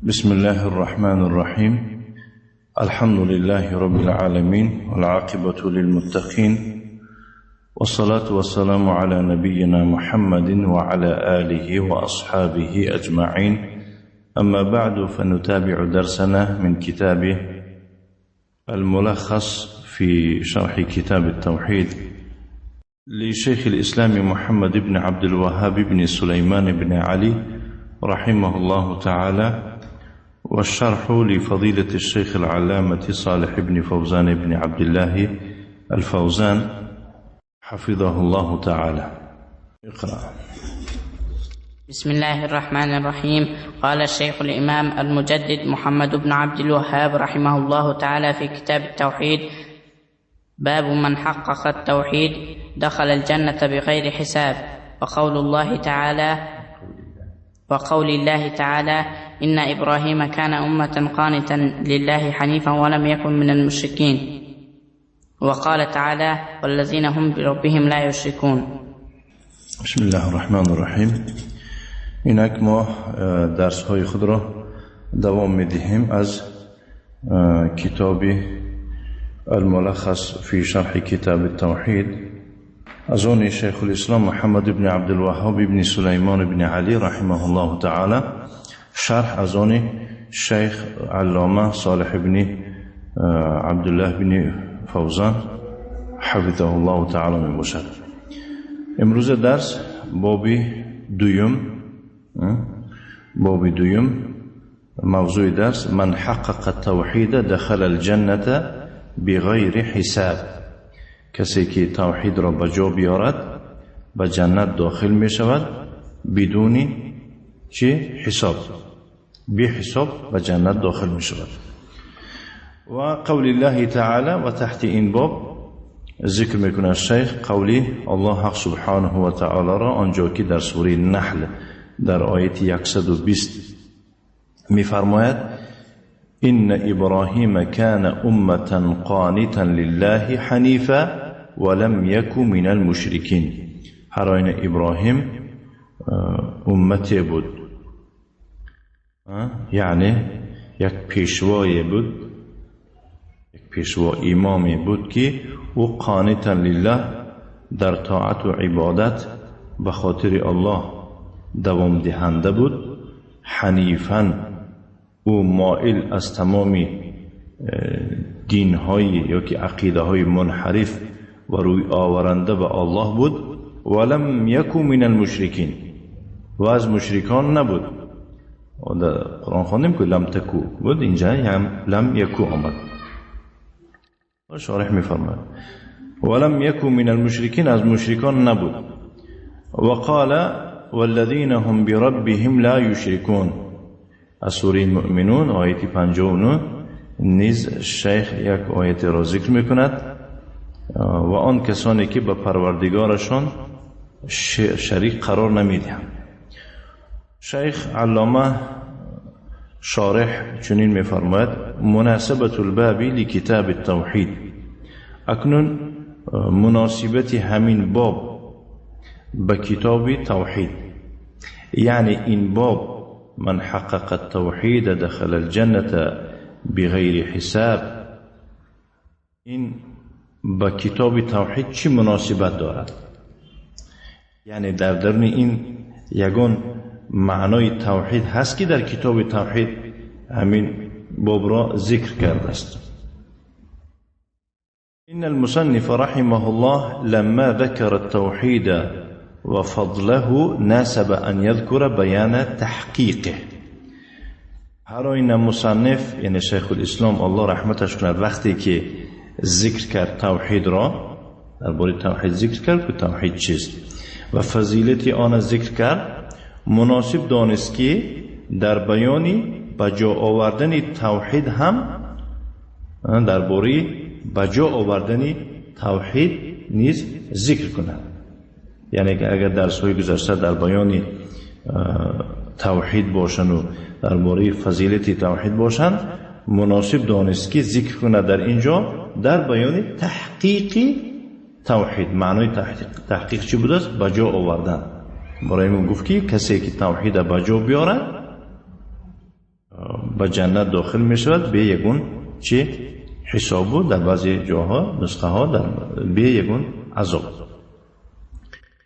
بسم الله الرحمن الرحيم. الحمد لله رب العالمين، والعاقبة للمتقين، والصلاة والسلام على نبينا محمد وعلى آله وأصحابه أجمعين. أما بعد، فنتابع درسنا من كتاب الملخص في شرح كتاب التوحيد لشيخ الإسلام محمد بن عبد الوهاب بن سليمان بن علي رحمه الله تعالى، والشرح لفضيلة الشيخ العلامة صالح بن فوزان بن عبد الله الفوزان حفظه الله تعالى. اقرأ. بسم الله الرحمن الرحيم. قال الشيخ الإمام المجدد محمد بن عبد الوهاب رحمه الله تعالى في كتاب التوحيد: باب من حقق التوحيد دخل الجنة بغير حساب. وقول الله تعالى: إن إبراهيم كان أمة قانتا لله حنيفا ولم يكن من المشركين. وقال تعالى: والذين هم بربهم لا يشركون. بسم الله الرحمن الرحیم. اینک ما درس های خود را دوام میدهیم از کتاب الملخص في شرح كتاب التوحيد از آن شیخ الاسلام محمد بن عبد الوهاب بن سلیمان بن علی رحمه الله تعالی، شرح از آن شیخ علامه صالح بن عبدالله بن فوزان حفظه الله تعالی می باشد. امروز درس باب دویم، موضوع درس: من حقق التوحید دخل الجنة بغیر حساب. کسی که توحید را به جا بیارد، به جنت داخل می شود بدون چی؟ حساب. بی حساب به جنت داخل می شود. و قول الله تعالی، و تحت این باب ذکر میکنه شیخ قولی الله حق سبحانه و تعالی را، آنجا که در سوره نحل در آیت 120 میفرماید: إن إبراهيم كان أمة قانتا لله حنيفا ولم يك من المشركين. هر آینه ابراهیم امتی بود، یعنی یک پیشوای بود، یک پیشوا امامی بود که او قانتا لله، در طاعت و عبادت به خاطر الله دوام دهنده بود. حنیفا، او مائل از تمام دین های یا که عقیده های منحرف و روی آورنده به الله بود. ولم یکو من المشرکین، و از مشرکان نبود. در قرآن خواندیم که لم تکو بود، اینجا هم لم یکو آمد. شارح میفرماید: ولم یکو من المشرکین، از مشرکان نبود. وقال: والذین هم بربهم لا یشرکون. از سوره مؤمنون آیت 59 نیز شیخ یک آیت را ذکر میکند: و آن کسانی که به پروردگارشان شریک قرار نمیدهند. شیخ علامه شارح چنین میفرماید: مناسبة الباب لکتاب التوحید. اکنون مناسبت همین باب به کتاب توحید، یعنی این باب من حقق التوحید دخل الجنة بغیر حساب، این با کتاب توحید چی مناسبت دارد؟ یعنی در درون این یگان معنای توحید هست که در کتاب توحید همین باب را ذکر کرده است. إن المصنف رحمه الله لما ذكر التوحيد وفضله ناسب أن يذكر بيان تحقيقه. هر آینه مصنف، یعنی شیخ الاسلام الله رحمتش کند، وقتی که ذکر کرد توحید را، درباره توحید ذکر کرد که توحید چیست و فضیلت آن ذکر کرد، مناسب دانست که در بیان به جا آوردن توحید هم، درباره به جا آوردن توحید نیز ذکر کند. یعنی اگر درس های گذشته در بیان توحید باشند و درباره فضیلت توحید باشند، مناسب دانست که ذکر کند در اینجا در بیان تحقیق توحید. معنای تحقیق چی بوده است؟ به جا آوردن. برای من گفت که کسی که توحید به جا بیاره به جنت داخل می شود به یگون چی حساب، در بعضی جاها نسخه ها در به یگون عذاب.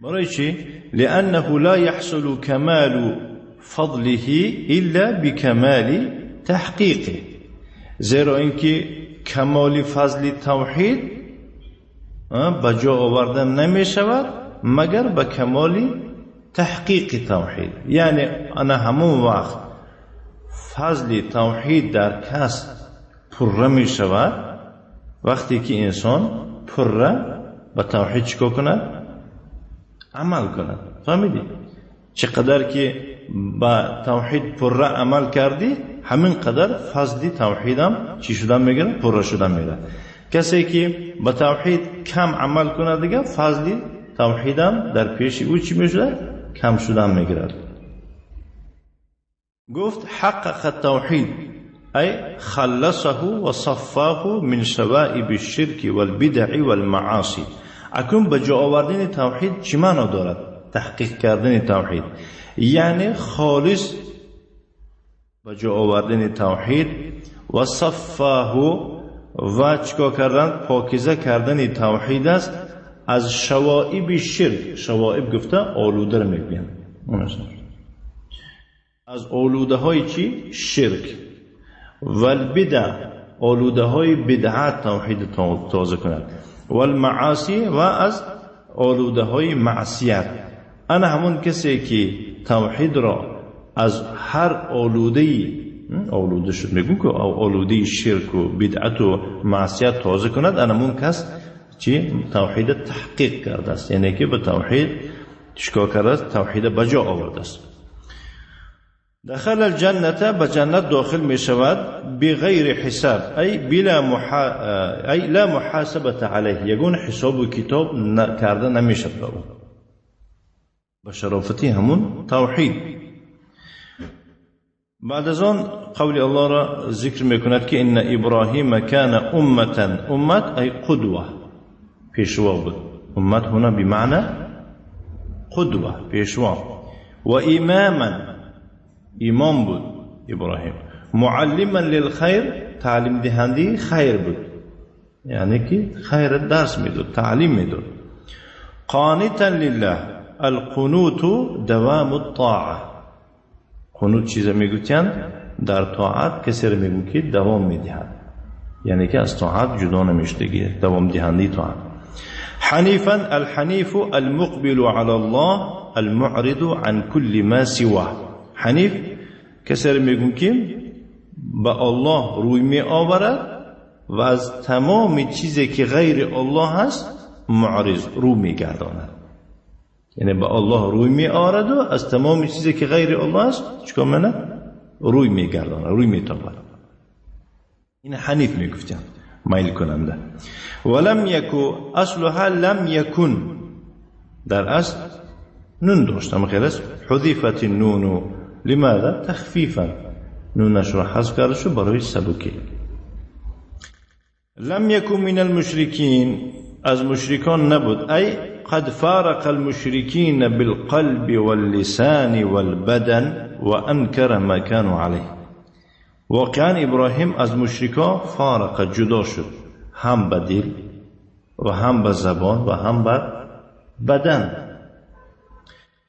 برای چی؟ لأنه لا يحصل كمال فضله إلا بكمال تحقیقه، زیرا اینکه کمال فضل توحید به جا آوردن نمی شود مگر به کمال تحقیق توحید. یعنی انا همون وقت فضل توحید در کس پره می شود وقتی که انسان پره به توحید چیکار کند؟ عمل کند. فهمیدی؟ چقدر که با توحید پره عمل کردی همین قدر فضل توحید هم چی شدن میگیره؟ پره شدن میگیره. کسی که با توحید کم عمل کند دیگه فضل توحید هم در پیش او چی میشده؟ کم شدن میگیرد. گفت حقق التوحید ای خلصه و صفاه من شوائب الشرک والبدع والمعاصی. اکنون به جا آوردن توحید چی معنا دارد؟ تحقیق کردن توحید یعنی خالص به جا آوردن توحید و صفاه و چیکار کردن؟ پاکیزه کردن توحید است از شوائب شرک. شوائب گفته آلوده رو میگویند، از آلوده های چی؟ شرک. والبدع آلوده های بدعت توحید تازه کند، والمعاصی و از آلوده های معصیت. انا همون کسی که توحید را از هر آلوده آلوده شد میگون که آلوده شرک و بدعت و معصیت تازه کند، انا همون کس چی؟ توحید تحقیق کرده است، یعنی که به توحید چیکار کرده است؟ توحید بجا آورده است. دخل الجنة به جنت داخل می شود بغیر حساب، ای بلا ای لا محاسبة علیه، یگون حساب و کتاب کرده نمیشد به او، به شرافتی همون توحید. بعد از آن قول الله را ذکر میکند که ان ابراهیم کان امة، امت ای قدوه، پیشوا بود. امت هنا بمعنى قدوه، پیشوا. و اماما، امام بود ابراهیم. معلما للخیر، تعلیم دهنده خیر بود، یعنی که خیر درس میداد، تعلیم میداد. قانتا لله، القنوت دوام الطاعه. قنوت چیز میگویند در طاعت کسی رو میگو که دوام میدهد، یعنی که از طاعت جدا نمیشه، دوام دهنده طاعت. حنیفا، الحنیف المقبل علی الله المعرض عن كل ما سواه. حنیف کسی رو میگون که به الله روی می آورد و از تمام چیزی که غیر الله هست معرض، رو میگرداند. یعنی به الله روی می آورد و از تمام چیزی که غیر الله است چیکار میکنه؟ روی میگرداند، روی میتابد. این حنیف میگفتن، میل کننده. ولم یکو، اصلها لم یکن، در اصل نون داشت، اما خیلی است حذفت النون لماذا؟ تخفیفا، نونش را حذف کرده شد برای سبکی. لم یکن من المشرکین، از مشرکان نبود. ای قد فارق المشرکین بالقلب واللسان والبدن وانکر ما كانوا علیه. واقعا ابراهیم از مشرکان فارق، جدا شد، هم به دل و هم به زبان و هم به بدن.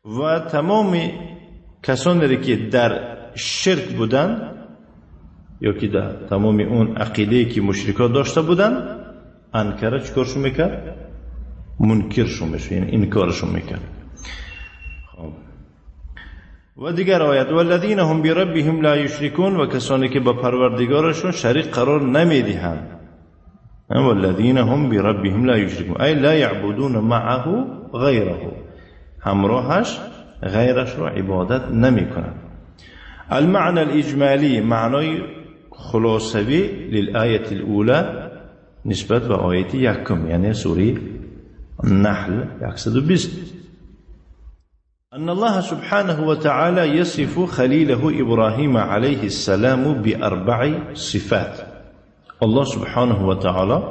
و تمام کسانی که در شرک بودند یا که در تمام اون عقیده که مشرکان داشته بودند، انکره چیکارشون میکرد؟ منکرشون میشد، یعنی انکارشون میکرد. خب و دیگر آیت والذین هم بربهم لا یشرکون، و کسانی که به پروردگارشون شریک قرار نمیدهند. والذین هم بربهم لا یشرکون ای لا یعبدون معه غیره، همراهش غیرش را عبادت نمی کنند. المعنى الإجمالی، معنای خلاصوی للآیة الأولى نسبت به آیت یکم، یعنی سوره النحل 120. أن الله سبحانه وتعالى يصف خليله إبراهيم عليه السلام بأربع صفات. الله سبحانه وتعالى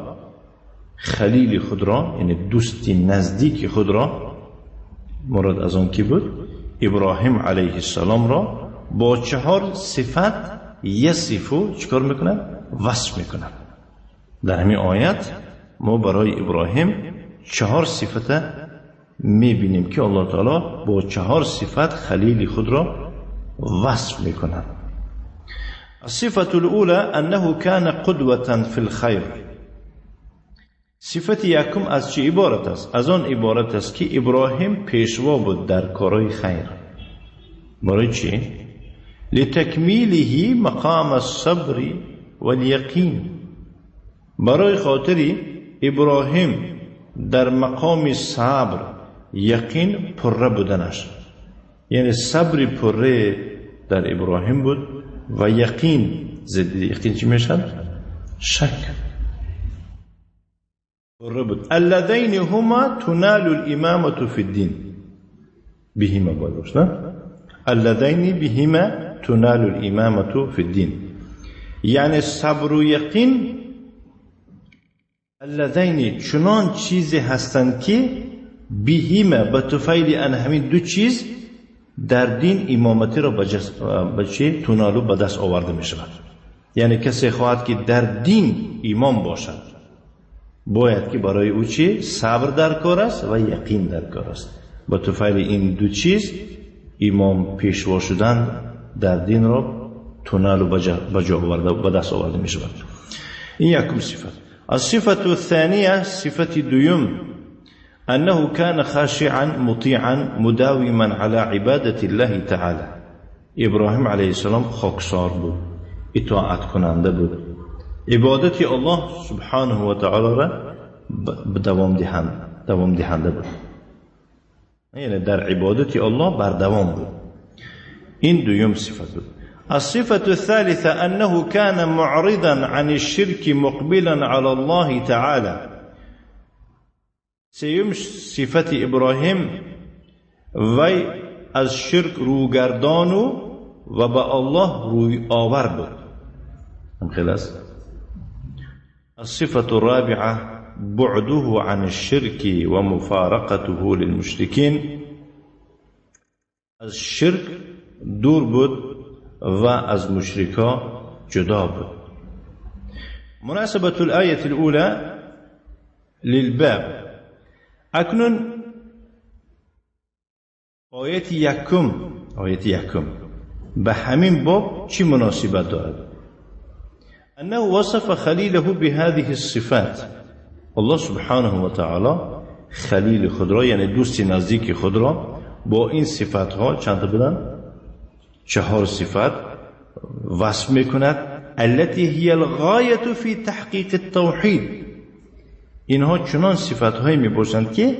خلیل خود را، یعنی دوست نزدیک خود را، مراد از آن کی بود؟ ابراهیم علیه السلام را با 4 صفت یصف چیکار میکنه؟ وصف میکنه. در همین آیت ما برای ابراهیم چهار صفت میبینیم که الله تعالی با چهار صفت خلیل خود را وصف میکنه. الصفة الأولى أنه كان قدوة في الخير. صفت یکم از چه عبارت است؟ از آن عبارت است که ابراهیم پیشوا بود در کارهای خیر. برای چی؟ لتکمیله مقام الصبر والیقین. برای خاطری ابراهیم در مقام صبر یقین پره بودنش، یعنی صبر پره در ابراهیم بود و یقین، ضد یقین چی میشد؟ شک. پره بود. اللذین هما تنال الامامة فی الدین، بهما باید باشه، نه؟ اللذین بهما تنال الامامة فی الدین، یعنی صبر و یقین اللذین چنان چیزی هستند که بهما به طفیل ان همین دو چیز در دین امامتی را به چی تنالو به دست آورده می شود. یعنی کسی خواهد که در دین امام باشد باید که برای او چی؟ صبر در کار است و یقین در کار است. با طفیل این دو چیز امام پیشوا شدن در دین را تنالو به جا آورده به دست آورده می شود. این یکم صفت. الصفة الثانية صفة دوم أنه كان خاشعا مطيعا مداوما على عبادة الله تعالى. إبراهيم عليه السلام خاکسار بود، اطاعت کننده بود، عبادت الله سبحانه و تعالی را دوام دهنده بود، یعنی در عبادت الله بردوام بود. این دوم صفت بود. الصفة الثالثة أنه كان معرضا عن الشرك مقبلا على الله تعالى. سيوم صفة إبراهيم وی از شرک روگردان و به الله روی آور بود. هم خلاص. الصفة الرابعة بعده عن الشرك ومفارقته للمشركين. از شرک دور بود و از مشرکا جدا بود. مناسبة الآية الأولى للباب. اکنون آیت یکم به همین باب چی مناسبت دارد؟ انه وصف خلیله بهذه الصفات. الله سبحانه و تعالی خلیل خود را، یعنی دوست نزدیک خود را با این صفات ها، چند تا بودن؟ چهار صفت وصف میکند. التي هي الغایة فی تحقیق التوحید. اینها چنان صفت هایی میباشند که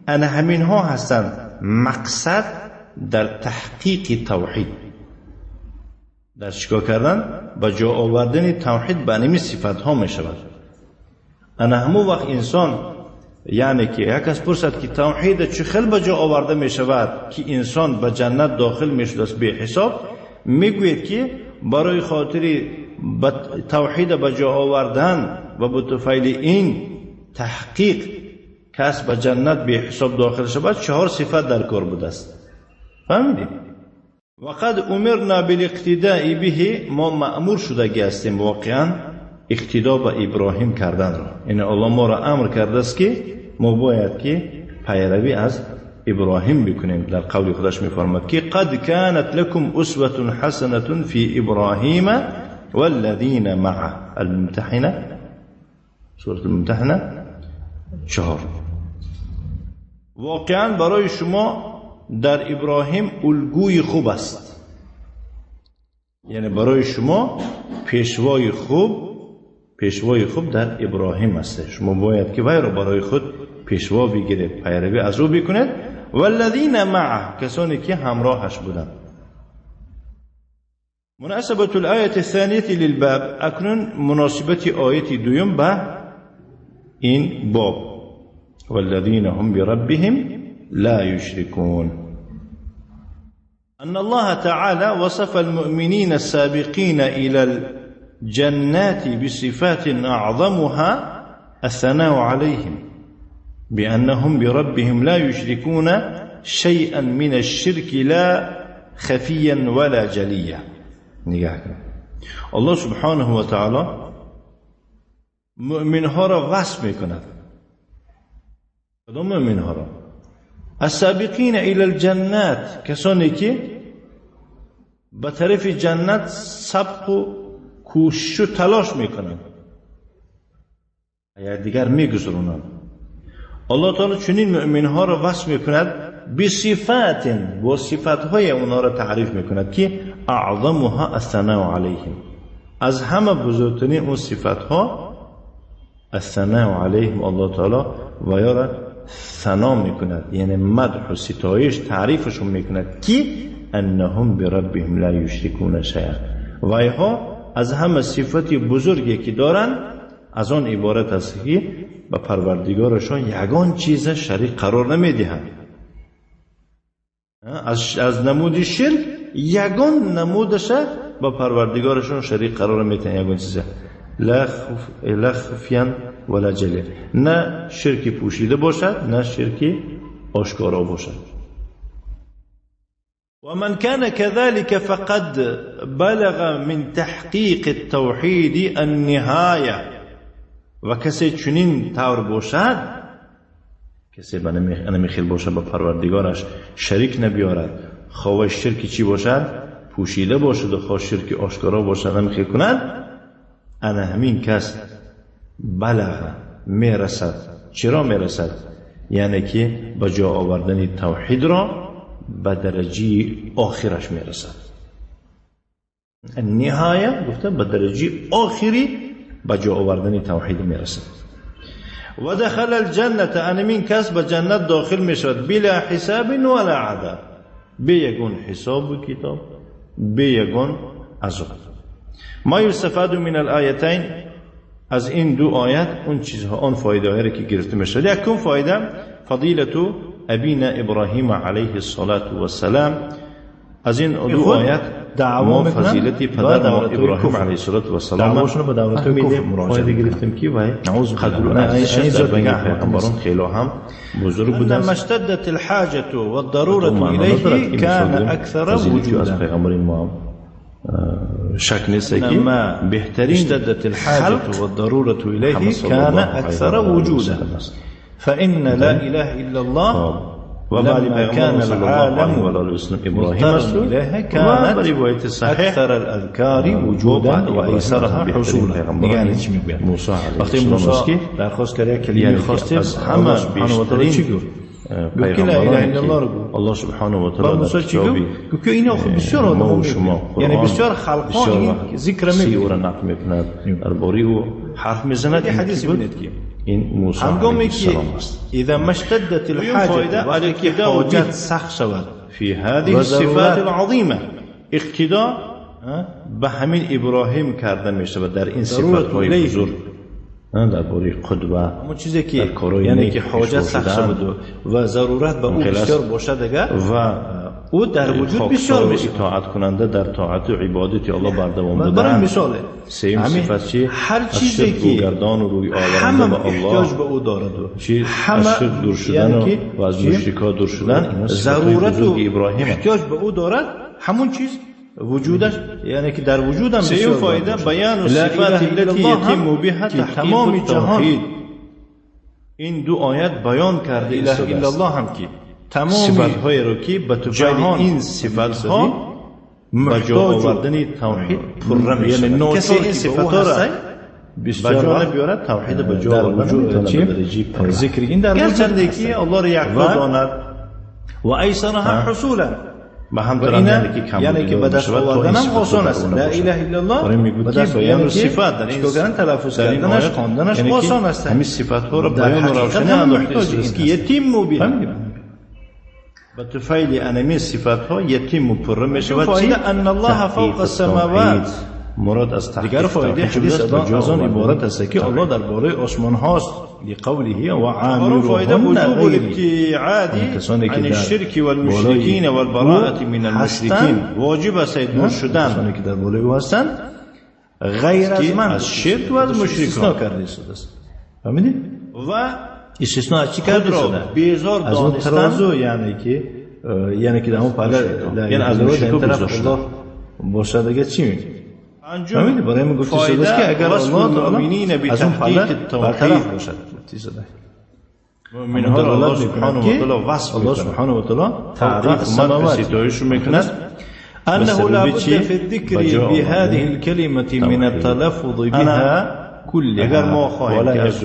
انا همین ها هستند مقصد در تحقیق توحید، در چیکار کردن؟ به جا آوردن توحید به همین صفت ها میشود. انا همون وقت انسان، یعنی که یک کس پرسد که توحید چه خیل به جا آورده می شود که انسان به جنت داخل می شده است به حساب، میگوید که برای خاطر توحید به جا آوردن و به طفیل این تحقیق کس به جنت به حساب داخل شود چهار صفت در کار بوده است. فهمیدید؟ وقد امرنا بالاقتداء به. ما مأمور شدگی هستیم واقعا اقتدا به ابراهیم کردن را. یعنی الله ما را امر کرده است که ما باید که پیروی از ابراهیم بکنیم. در قول خودش میفرماد که قد كانت لكم اسوة حسنة في ابراهیم والذین معه. الممتحنه، سورة الممتحنه 4. واقعا برای شما در ابراهیم الگوی خوب است، یعنی برای شما پیشوای خوب در ابراهیم است. شما باید که وی را برای خود پیشوا بگیرید، پیروی از او بکنید. والذین معه، کسانی که همراهش بودند. مناسبة الآیة الثانیة للباب. اکنون مناسبت آیت دوم به این باب. والذین هم بربهم لا يشركون. أن الله تعالى وصف المؤمنين السابقين إلى الجنات بصفات أعظمها الثناء عليهم بأنهم بربهم لا يشركون شيئا من الشرك لا خفيا ولا جليا. نگاه کن. الله سبحانه و تعالی مؤمن ها را وصف میکند. کدام مؤمن ها را؟ السابقین الى الجنات، کسانی که به طرف جنت سبق و کوشش و تلاش میکنند، اگر دیگر میگذرونند. الله تعالی چنین مؤمن ها را وصف میکند بصفات، با صفات های اونها را تعریف میکند که اعظمها الثناء علیهم، از همه بزرگترین اون صفات ها الثناء علیهم، الله تعالی و یا را ثنا میکند، یعنی مدح و ستایش تعریفشون میکند که انهم بربهم لا یشرکون شیئا. وایها از همه صفت بزرگی که دارند از آن عبارت است که به پروردگارشان یگان چیز شریک قرار نمیدهند. از نمود شرک یگان نمودش به پروردگارشان شریک قرار نمیدهند، یگان چیز لا خفیا ولا جلی، نه شرک پوشیده باشد نه شرک آشکارا باشد. ومن كان كذلك فقد بلغ من تحقیق التوحید النهایه. و کسی چنین طور باشد، کسی به نمیخیل باشد به پروردگارش شریک نبیارد، خواه شرک چی باشد؟ پوشیده باشد و خواه شرک آشکارا باشد نمیخیل کند، انا همین کس بلغ میرسد. چرا میرسد؟ یعنی که به جا آوردن توحید را به درجه آخرش میرسد. النهایه گفته به درجه آخری به جا آوردن توحید میرسد. و دخل الجنة، انمین کس به جنت داخل میشود بلا حساب ولا عذاب، بی یگون حساب و کتاب، بی یگون عذاب. ما یستفاد من الآیتین، از این دو آیت اون چیزها، آن فایده هایی که گرفته میشود. یکم فایده فضیلت ابینا ابراهیم علیه الصلاة والسلام. از این دو آیت ما فضیلت پدر ما ابراهیم علیه الصلاة والسلام فایده گرفتیم که وای قدر و ارزشش در بین پیغمبران خیلی هم بزرگ بوده. لما اشتدت الحاجة والضرورة الیه كان اکثر وجودا. از پیغمبرین ما شک نیست که بهترین اشتدت الحاجة والضرورة الیه كان اکثر وجودا. فإن لا إله إلا الله لما كان العالم مضطرا إليها كانت أكثر الأذكار وجودا وأيسرها حصولا. یعنی چی میگوید؟ وقتی موسی درخواست کرد کلمه خواسته، همه سبحانه و تعالی چی گفت؟ گفت که لا اله الا الله رو گفت. الله سبحانه و تعالی موسی چی گفت؟ گفت که اینا خب بسیار آدم شما، یعنی بسیار خلقان این ذکر میکنه، نقل میکند درباره او حرف میزند. این حدیث ببینید که این موسی هنگامی که اذا ما اشتدت الحاجه، وقتی که حاجت سخت شود، فی هذه الصفات العظیمه، اقتدا به همین ابراهیم کرده میشود در این صفات های بزرگ، درباره قدوه، همون چیزی که یعنی که حاجت سخت شود و ضرورت به او بسیار باشد دیگه، و او در وجود بسیار میشه اطاعت کننده در طاعت و عبادت الله بردوام بودن. برای مثال سیم صفت چی؟ هر چیزی که گردان و روی آورنده به الله احتیاج به او دارد و همه از شرک دور شدن و از مشرکا دور شدن، ضرورت و احتیاج به او دارد، همون چیز وجودش یعنی که در وجودم بسیار فایده بیان و صفات التي یتم بها تمام جهان. این دو آیت بیان کرده اله الا الله هم که تمام صفت‌های رو که به طفیل این صفت‌ها به جا آوردن توحید پرره می‌شود. کسی این صفت‌ها را به جا نبیارد توحید به جا آوردن نمی‌تواند به درجه پرره. ذکر این در گرچنده که الله را یکتا داند و ایسرها حصولا، به هم طرف یعنی که کم یعنی که به دست آوردن هم آسان است. لا اله الا الله به دست بیان صفات در این تلفظ کردنش خواندنش آسان است. همین صفت‌ها را بیان و روشنی انداخته است که یتیم به به طفیل انمی صفت‌ها یتیم و پره می‌شود. فایده ان الله فوق السماوات، مراد از تحقیق دیگر فایده حدیث از آن عبارت است که الله در بالای آسمان هاست، لقوله و فایده عامرهن وجوب غیری، الابتعاد کسانی که عن در الشرك والمشرکین والبراءة من المشرکین، واجب است دور شدن کسانی که در بالای او هستند غیر از من، از شرک و از مشرکان استثناء کرده است. فهمیدی؟ و استثناء از چی کرده خود را شده؟ بیزار از اون دانستن، ترازو، یعنی که در اون پله یعنی از در مشرکان طرف بیزار شدن. الله бошад агар чӣ мегӯяд? Барои мо гуфта шудааст ки агар Аллоҳ таъоло аз он палла бартараф бошад, мӯъминҳоро Аллоҳ субҳонаҳу ва таъоло васф Аллоҳ субҳонаҳу ва таъоло таъриф ва ситоиш мекунад. أنه لا بد في الذكر بهذه الكلمة من التلفظ بها كلها. اگر ما خواهیم که از